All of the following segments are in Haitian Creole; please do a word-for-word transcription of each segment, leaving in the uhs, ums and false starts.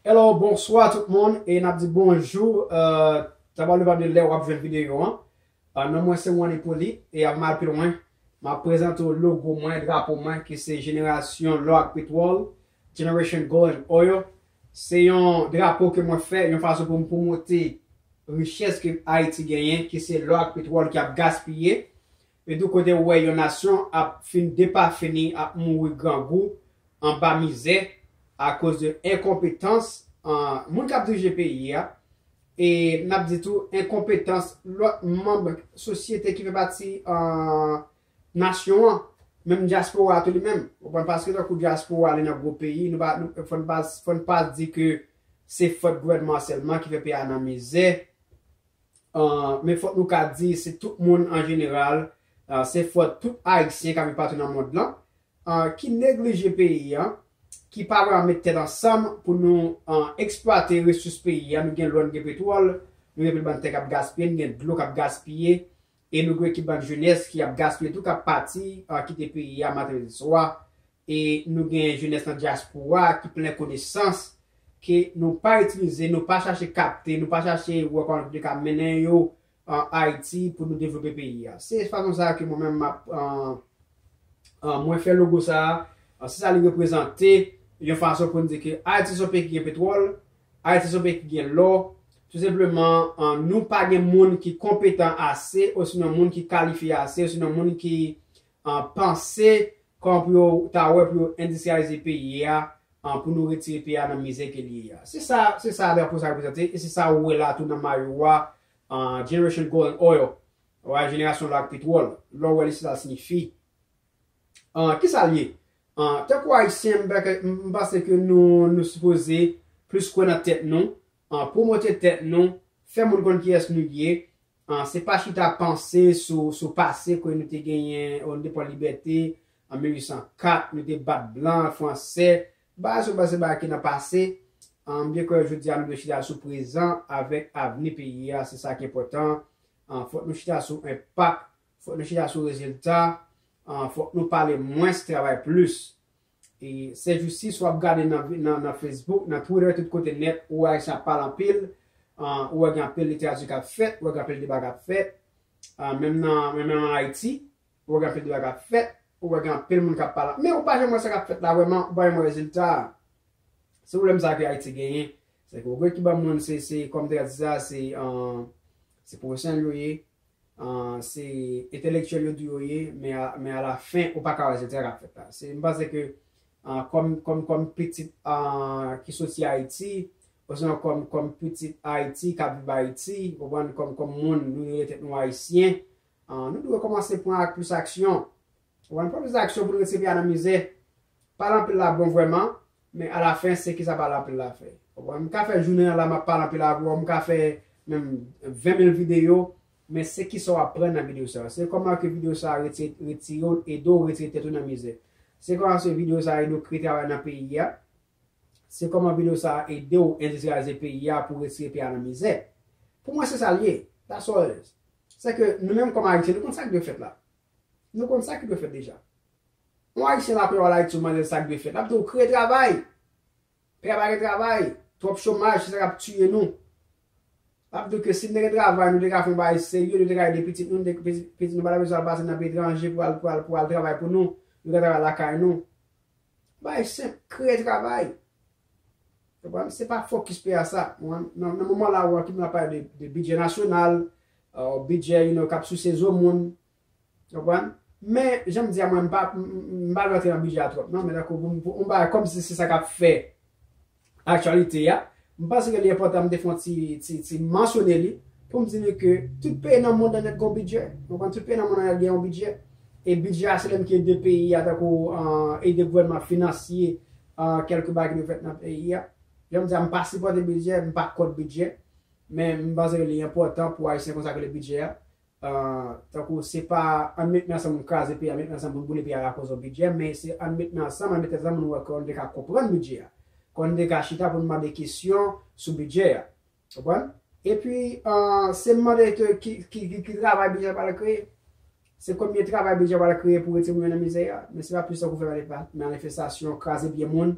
Hello, bonswa tout moun, e n ap di bonjou, euh, sa va depann de lè w ap jwenn videyo an. Euh, non mwen se Juan Hyppolite, e avan m al pi lwen, m ap prezante w logo mwen, drapo mwen, ki se Jenerasyon Lò ak Petwòl, Generation Gold and Oil. Se yon drapo ke mwen fè, yon fason pou m pwomote richès ke Ayiti genyen, ki se lò ak petwòl ki ap gaspiye. E tou kote ou wè yon nasyon ap fin depafini, ap mouri grangou, anba mizè, akoz de enkonpetans, an, moun k ap dirije peyi a. E n ap di tou, enkonpetans lòt manm sosyete ki fè pati, an, nasyon an, menm dyaspora a tou li menm. Ou konprann? Paske tankou dyaspora a, li nan gwo peyi, nou pa, nou, fò n pa, fò n pa di ke se fòt gouvènman an sèlman ki fè peyi a nan mizè. An, men fòk nou ka di se tout moun an jeneral, an, se fòt tout Ayisyen k ap viv patou nan mond lan, an, ki neglije peyi an, ki pa vrèman met tèt ansanm pou nou, an, eksplwate resous peyi a. Nou gen lò, nou gen petwòl, nou gen pil bann tè k ap gaspiye, nou gen dlo k ap gaspiye, e nou gen ekip bann jenès ki ap gaspiye tou, k ap pati, an, kite peyi a maten midi swa. E nou gen jenès nan dyaspora ki plen konesans, ke nou pa itilize, nou pa chache kapte, nou pa chache wè kòman nou te ka mennen yo an Ayiti pou nou devlope peyi a. Se fason sa a ke mwen menm m ap, an, an, mwen fè logo sa a, an, se sa li reprezante, yon fason pou n di ke Ayiti se yon peyi ki gen petwòl, Ayiti se yon peyi ki gen lò, tou senpleman, an, nou pa gen moun ki konpetan ase, osinon moun ki kalifye ase, osinon moun ki, an, panse kòman pou yo ta wè pou yo endistriyalize peyi a, an, pou nou retire peyi a nan mizè ke li ye a. Se sa, se sa drapo sa reprezante, e se sa ou wè la tou nan mayo a, an, Generation Gold and Oil, wè, jenerasyon lò ak petwòl, lè w wè li se sa l siyifi. An, kisa l ye? An, tankou Ayisyen, m pa ke, m, m panse ke nou, nou sipoze plis kwè nan tèt nou, an, pwomote tèt nou, fè moun konn kiyès nou ye, an, se pa chita panse sou, sou pase ke nou te genyen, o, nou te pran libète an mil uit san kat, nou te bat blan, fransè, bagay sa yo, se bagay ki nan pase, an, m byen kwè jodi a nou dwe chita sou prezan avèk avni peyi a, se sa ki enpòtan, an, fòk nou chita sou enpak, fòk nou chita sou rezilta, an, fòk nou pale mwens, travay plis. E sèjousi, si w ap gade nan, nan, nan Facebook, nan Twitter, tout kote nèt, ou wè Ayisyen ap pale anpil, an, ou wè gen anpil literati k ap fèt, ou wè gen anpil deba k ap fèt, an, menm nan, menm nan Ayiti, ou wè gen anpil deba k ap fèt, ou wè gen anpil moun k ap pale. Men ou pa janm wè sa k ap fèt la vrèman, ou pa janm wè rezilta a. Se pwoblèm sa a ke Ayiti genyen. Se ke ou gen ki ban moun, se, se, kòm te ka di sa, se, an, se pwofesyonèl yo ye, an, se entelektyèl yo di yo ye, men a, men alafen, ou pa ka wè rezilta k ap fèt la. Se, m panse ke, an, kòm, kòm, kòm pitit, an, ki soti Ayiti, osinon kòm, kòm pitit Ayiti, k ap viv Ayiti, ou konprann, kòm, kòm moun, nou rele tèt nou Ayisyen, an, nou dwe kòmanse pran ak plis aksyon. Ou konprann? Pran plis aksyon pou nou retire peyi a nan mizè. Pale anpil la bon vrèman, men alafen, se kisa pale anpil la fè? Ou konprann? M ka fè jounen an la, m ap pale anpil avè w, m ka fè menm ven mil videyo, men se kisa w aprann nan videyo sa yo? Se kòman ke videyo sa a reti-, retire w, ede w retire tèt ou nan mizè? Se kòman se videyo sa a ede w kreye travay nan peyi a? Se kòman videyo sa a ede w endistriyalize peyi a pou retire peyi a nan mizè? Pou mwen, se sa l ye. That's all it is. Se ke nou menm kòm Ayisyen, nou konn sa ki dwe fèt la. Nou konn sa ki dwe fèt deja. Yon Ayisyen la, kounye a w al Ayiti, ou mande l sa k dwe fèt. L ap di w kreye travay. Peyi a pa gen travay. Twòp chomaj, se sa k ap tiye nou. L ap di w ke si n te gen travay, nou te ka fè yon bagay serye, nou te ka ede pitit nou, nou te, pitit, pitit nou pa ta bezwen al pase nan peyi etranje pou al, pou al, pou al travay pou nou. Nou ka travay lakay nou. Bagay senp, kreye travay. Konprann? Se pa fokis peyi a sa. Nan, nan, nan moman la, ou wè ki moun ap pale de, de bidjè nasyonal, euh, bidjè, you know, k ap souse zo moun. Konprann? Men, jan m di a mwen, m pa, m, m, m pa vle antre nan bidjè a twòp, non, men tankou pou m, pou m bagay kòmsi se sa k ap fè aktyalite a, m panse ke li enpòtan m te fè yon ti, ti, ti mansyone li, pou m di nou ke tout peyi nan mond lan nèt gen yon bidjè. Konprann? Tout peyi nan mond lan nèt gen yon bidjè. E bidjè a, se li menm ki ede peyi a, tankou, euh, ede gouvènman finansye, euh, kèlke bagay ki dwe fèt nan peyi a. Jan m di a, m pa sipòte bidjè, m pa kont bidjè, men m panse ke li enpòtan pou Ayisyen konsa ke le bidjè a. Euh, tankou se pa ann met men ansanm pou n kraze peyi a, met men ansanm pou n boule peyi a akoz yon bidjè, men se ann met men ansanm, ann met tèt ansanm pou n wè kòman n te ka konprann bidjè a. Kòman n te ka chita pou n mande kesyon sou bidjè a. Konprann? Epi, euh, se mande ke ki, ki, ki, ki travay bidjè a pral kreye. Se konbyen travay bidjè a pral kreye pou retire moun yo nan mizè a. Men se pa plis tankou fè manif-, manifestasyon, kraze byen moun,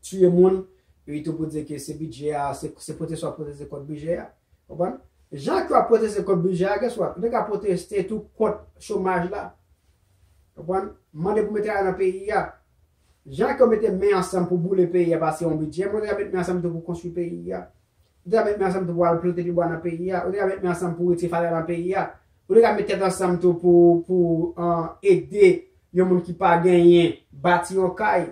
tiye moun, Li tou pou di ke se bidjè a, se, se pwoteste w ap pwoteste kont bidjè a. Konprann? Jan ke w ap pwoteste kont bidjè a, guess what? Ou te ka pwoteste tou kont chomaj la. Konprann? Mande pou mete a nan peyi a. Jan ke w mete men ansanm pou boule peyi a, pase yon bidjè, mwen te ka met men ansanm tou pou konstwi peyi a. Ou te ka met men ansanm tou pou al plante pyebwa nan peyi a. Ou te ka met men ansanm pou retire falè nan peyi a. Ou te ka met tèt ansanm tou pou, pou, an, ede yon moun ki pa genyen bati yon kay.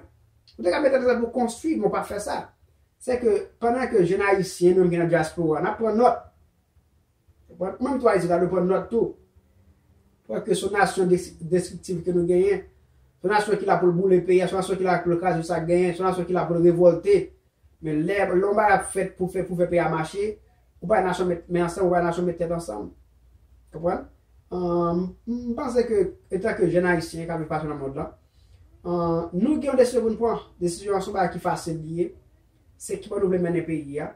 Ou te ka met tèt ansanm pou konstwi, men w pa fè sa. Se ke pandan ke jèn ayisyen, nou menm ki nan dyaspora, n ap pran nòt. Ou menm tou ayisyen, ta dwe pran nòt tou. Paske se yon nasyon des-, destriktiv ke nou genyen. Se yon nasyon ki la pou l boule peyi a, se yon nasyon ki la pou l kraze sa k genyen, se yon nasyon ki la pou l revòlte. Men lè, lè yon bagay ap fèt pou fè, pou fè peyi a mache, ou pa nasyon met men ansanm, ou pa nasyon met tèt ansanm. Konprann? Ahn, m panse ke, etanke jèn ayisyen k ap viv patou nan mond lan, ahn, nou gen yon desizyon pou n pran. Desizyon an se yon bagay ki fasil li ye. Se ki bò nou vle mennen peyi a.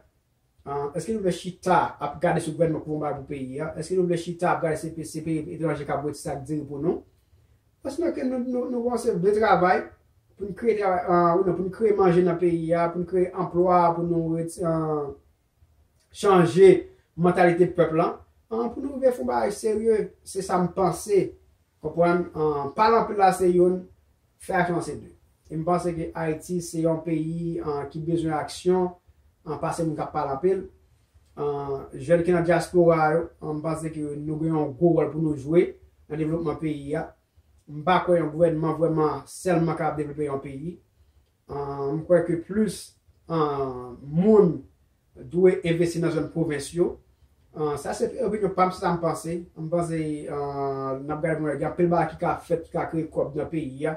Ahn, èske nou vle chita ap gade si gouvènman k fè yon bagay pou peyi a? Èske nou vle chita ap gade si pe-, si peyi etranje k ap retire sa k diri pou nou? Paske nou, nou, nou, nou kòmanse vle travay pou n kreye travay, ahn, ou non, pou n kreye manje nan peyi a, pou n kreye anplwa, pou nou reti-, ahn, chanje mantalite pèp lan, ahn, pou nou rive fè yon bagay serye. Se sa m panse. Konprann? Ahn, pale anpil la se youn, fè aksyon se de. E m panse ke Ayiti se yon peyi, ahn, ki bezwen aksyon, ahn, pase moun k ap pale anpil. Ahn, jèn ki nan dyaspora yo, ahn, m panse ke nou gen yon gwo wòl pou nou jwe nan devlopman peyi a. M pa kwè yon gouvènman vrèman sèlman kapab devlope yon peyi. Ahn, m kwè ke plis, ahn, moun dwe envesti nan zòn pwovens yo. Ahn, sa se opinyon pa m, se sa m panse. M panse, ahn, n ap gade pou n wè, gen anpil bagay ki ka fèt, ki ka kreye kòb nan peyi a.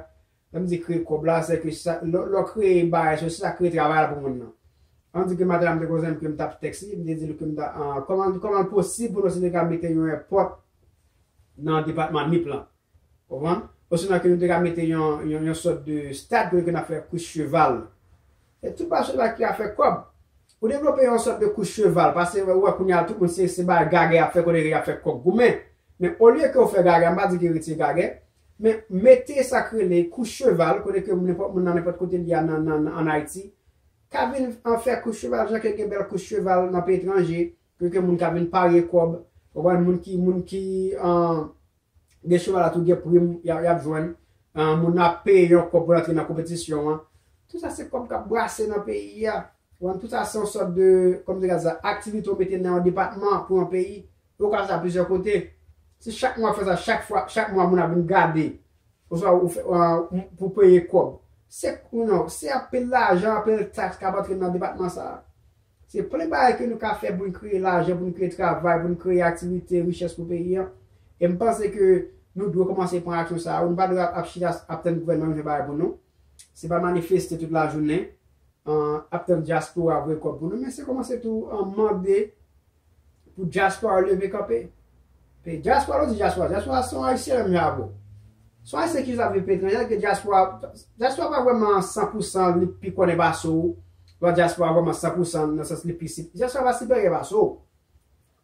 Lè m di kreye kòb la, se ke sa, lè, lè w kreye bagay sa yo, se sa k kreye travay la pou moun nan. Ann di ke maten an, m te gen yon zanmi ke m t ap tèks li, m te di l ke m ta, ahn, kòman, kòman l posib pou nou si te ka mete yon èpòt nan depatman Nip lan? Konprann? Osinon ke nou te ka mete yon, yon, yon sòt de stad kote ke n ap fè kous cheval. E tout bagay sa ki ka fè kòb. Ou devlope yon sòt de kous cheval, paske ou wè kounye a tout moun se, se bagay gagè y ap fè, kote ke y ap fè kòk goumen. Men olye ke w fè gagè, m pa di ke retire gagè, men mete sa k rele kous cheval, kote ke nenpòt moun nan nenpòt kote l ye a nan, nan, nan, ann Ayiti, ka vin, an, fè kous cheval, jan ke gen bèl kous cheval nan peyi etranje, kote ke moun ka vin parye kòb, ou konprann, moun ki, moun ki, an, gen cheval la tou gen prim y ap, y ap jwenn. An, moun ap peye yon kòb pou l antre nan konpetisyon an. Tout sa se kòb k ap brase nan peyi a. Ou konprann, tout sa se yon sòt de, kòm te ka di sa, aktivite ou mete nan yon depatman pou yon peyi. Ou ka fè sa plizyè kote. Si chak mwa w fè sa, chak fwa, chak mwa moun ap vin gade. Oswa ou fè, an, pou peye kòb. Se, ou non, se anpil lajan, anpil taks k ap antre nan depatman sa a. Se plen bagay ke nou ka fè pou n kreye lajan, pou n kreye travay, pou n kreye aktivite, richès pou peyi an. E m panse ke nou dwe kòmanse pran aksyon sa yo. Nou pa dwe ap, ap chita ap tann gouvènman vin fè bagay pou nou. Se pa manifeste tout lajounen, an, ap tann dyaspora voye kòb pou nou, men se kòmanse tou, an, mande pou dyaspora yo leve kanpe. Pe-, dyaspora, lè w di dyaspora, dyaspora se yon Ayisyen menm jan avè w. Se yon Ayisyen ki jis ap viv peyi etranje, ke dyaspora, dyaspora pa vrèman san pou san li pi konnen pase w, lè dyaspora vrèman san pou san nan sans li pi si-, dyaspora pa siperyè pase w.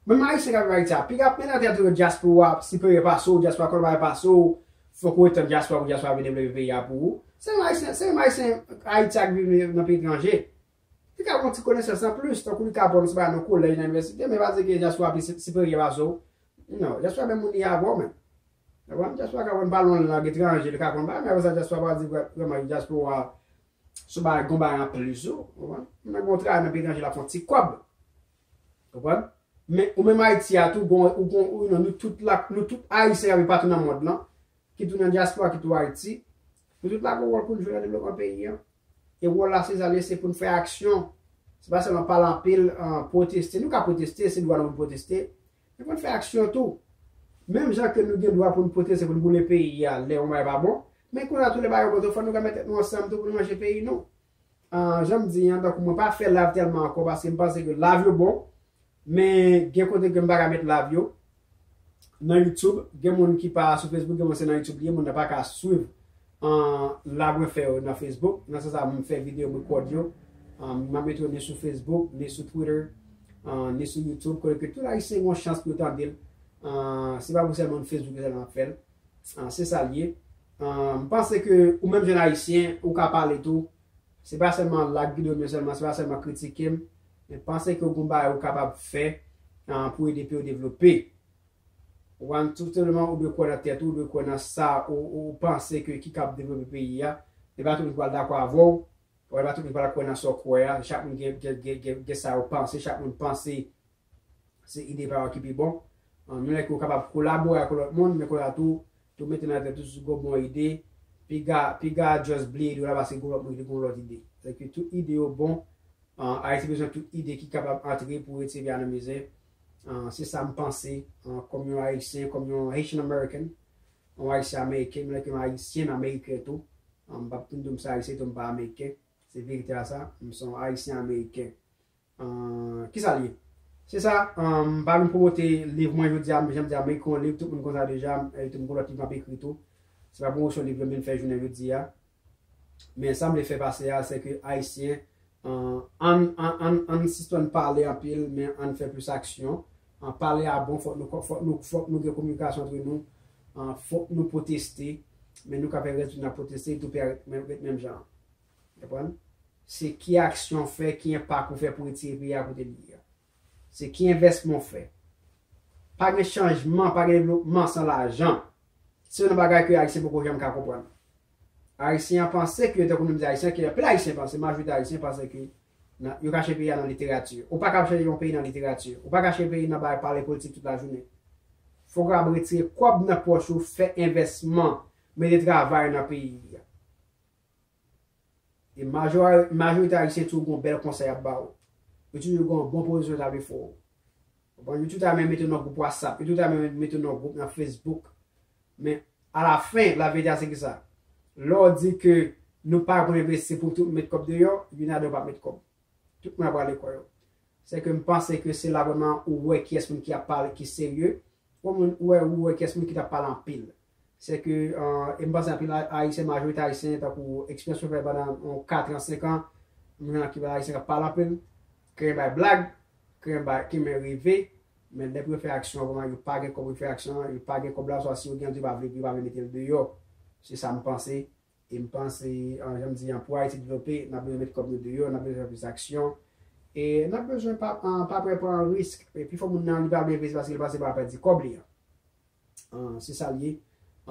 Menm Ayisyen k ap viv Ayiti a, piga ap mete nan tèt ou ke dyaspora siperyè pase w, dyaspora konn bagay pase w, fòk ou ret tann dyaspora pou dyaspora vin devlope peyi a pou ou. Se menm Ayisyen, se menm Ayisyen Ayiti a k viv nan peyi etranje. Li ka gen yon ti konesans anplis, tankou li ka aprann yon ti bagay nan kolèj, nan inivèsite, men pa di ke dyaspora pi si-, siperyè pase w. Non, dyaspora menm moun li ye avè w menm. Ou konprann? Dyaspora ka konn pale yon lang etranje, li ka konn bagay, men apre sa, dyaspora pa di vrè-, vrèman, dyaspora sou bagay, gon bagay anplis, ou konprann? Moun nan gon travay nan peyi etranje, l ap fè yon ti kòb. Ou konprann? Men ou menm Ayiti a tou, gon, ou gon, ou, non, nou tout la, nou tout Ayisyen k ap viv patou nan mond lan, kit ou nan dyaspora, kit ou Ayiti, nou tout la gon wòl pou n jwe nan devlopman peyi an. E wòl la se sa l ye, se pou n fè aksyon. Se pa sèlman pale anpil, an, pwoteste. Nou ka pwoteste, se dwa nou pou n pwoteste. Men pou n fè aksyon tou. Menm jan ke nou gen dwa pou n pwoteste, pou n boule peyi a, lè yon bagay pa bon. Men kounye a tou lè bagay yo bon tou, fò nou ka met tèt nou ansanm tou pou nou ranje peyi nou. An, jan m di an, tankou mwen pa fè live tèlman ankò paske m panse ke live yo bon. Men gen kote ke m pa ka met live yo. Nan YouTube, gen moun ki pa sou Facebook, gen moun se nan YouTube li ye, moun nan pa ka swiv, an, live mwen fè yo nan Facebook. Nan sans sa, m fè videyo, m rekòd yo. An, m ap mete yo ni sou Facebook, ni sou Twitter, an, ni sou YouTube, kote ke tout Ayisyen gen yon chans pou yo tande l. An, se pa pou sèlman Facebook sèlman ap fè l. An, se sa l ye. An, m panse ke ou menm jèn Ayisyen, ou ka pale tou. Se pa sèlman like videyo m yo sèlman, se pa sèlman kritike m, men panse ke w gen yon bagay ou kapab fè, ah, pou ede peyi w devlope. Ou konprann? Tou senpleman, ou dwe kwè nan tèt ou, ou dwe kwè nan sa ou, ou, ou panse ke ki kab devlope peyi a. E pa tout moun ki pral dakò avè w, e pa tout moun ki pral kwè nan sa w kwè a. Chak moun gen, gen, gen, gen, gen sa yo panse, chak moun panse se ide pa yo ki pi bon. Ah, menm lè ke ou kapab kolabore ak lòt moun, men kounye a tou, tou mete nan tèt ou si w gen yon bon ide, piga, piga just bliye ide w la paske gen lòt moun ki te gen yon lòt ide. Sèke tout ide yo bon, ah, Ayiti bezwen tout ide ki kapab antre pou retire peyi a nan mizè. Ah, se sa m panse, ah, kòm yon Ayisyen, kòm yon Haitian American, yon Ayisyen Ameriken, menm lè ke m Ayisyen, m Ameriken tou. Ah, m p ap vin di w m se Ayisyen tou, m pa Ameriken. Se verite a sa, m se yon Ayisyen Ameriken. Ah, kisa l ye? Se sa, ah, m pa vin pwomote liv mwen jodi a, jan m di a, m ekri yon liv, tout moun konn sa deja, m, e, tout moun konn lòt liv m ap ekri tou. Se pa pwomosyon liv yo m vin fè jounen jodi a. Men sa m vle fè pase a, se ke Ayisyen, ah, ann, ann, ann, ann sispann pale anpil, men ann fè plis aksyon. Ah, pale a bon, fòk nou, fòk nou, fòk nou gen kominikasyon antre nou. Ah, fòk nou pwoteste, men nou ka fè rès nou ap pwoteste, tou peyi a ret menm, ret menm jan an. Konprann? Se ki aksyon w fè, ki enpak ou fè pou retire peyi a kote li ye a. Se ki envèsman w fè. Pa gen chanjman, pa gen devlopman san lajan. Se yon bagay ke Ayisyen poko janm ka konprann. Ayisyen an panse ke, tankou nou di Ayisyen, ke anpil Ayisyen panse, majorite Ayisyen panse ke nan, yo ka chanje peyi a nan literati. Ou pa ka chanje yon peyi nan literati. Ou pa ka chanje peyi nan bay pale politik tout lajounen. Fòk w ap retire kòb nan pòch ou, fè envèsman, mete travay nan peyi a. E majori-, majorite Ayisyen toujou gen yon bèl konsèy y ap ba w. Yo toujou gen yon bon pozisyon y ap fè w. Konprann? Yo tout ap mete w nan gwoup WhatsApp, yo tout ap mete w nan gwoup nan Facebook. Men, alafen, laverite a se ki sa? Lè w di ke nou pa konn envesti pou tout met kòb deyò, youn adan yo p ap met kòb. Tout moun ap rale kò yo. Se ke m panse ke se la vrèman ou wè kiyès moun ki ap pale, ki serye. Ou moun, ou wè, ou wè kiyès moun ki t ap pale anpil. Se ke, euh, e m panse anpil a-, Ayisyen, majorite Ayisyen, tankou eksperyans mwen fè pandan yon kat an, senk an, m wè anpil Ayisyen k ap pale anpil, ki renmen bay blag, ki renmen bay, ki renmen reve, men lè pou yo fè aksyon, vrèman, yo pa gen kòb pou yo fè aksyon an, yo pa gen kòb la, swa si yo gen l tou, yo pa vle, yo pa vle mete l deyò. Se sa m panse. E m panse, an, jan m di an, pou Ayiti devlope, n ap bezwen met kòb nou deyò, n ap bezwen fè plis aksyon. E n ap bezwen pa, an, pa pè pran risk. E pifò moun nan, li pa vle envesti paske li panse l pral pèdi kòb li an. An, se sa l ye.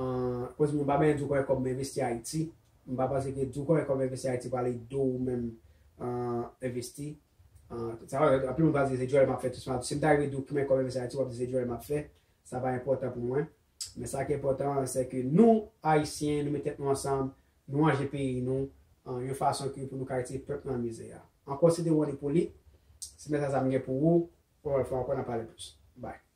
An, koz mwen pa benyen di w konbyen kòb m envesti Ayiti. M pa panse ke di w konbyen kòb m envesti Ayiti pral ede w menm, an, envesti. An, sa, anpil moun pa di se djòlè m ap fè tou. Si m ta rive di w konbyen kòb m envesti Ayiti, w ap di se djòlè m ap fè. Sa pa enpòtan pou mwen. Men sa ki enpòtan an, se ke nou, Ayisyen, nou met tèt nou ansanm, nou ranje peyi nou, an, yon fason ke pou nou ka retire pèp nan mizè a. Ankò, se te Ronnie Poly. Se mesaj sa m gen pou ou. Yon lòt fwa ankò, n a pale plis. Bye.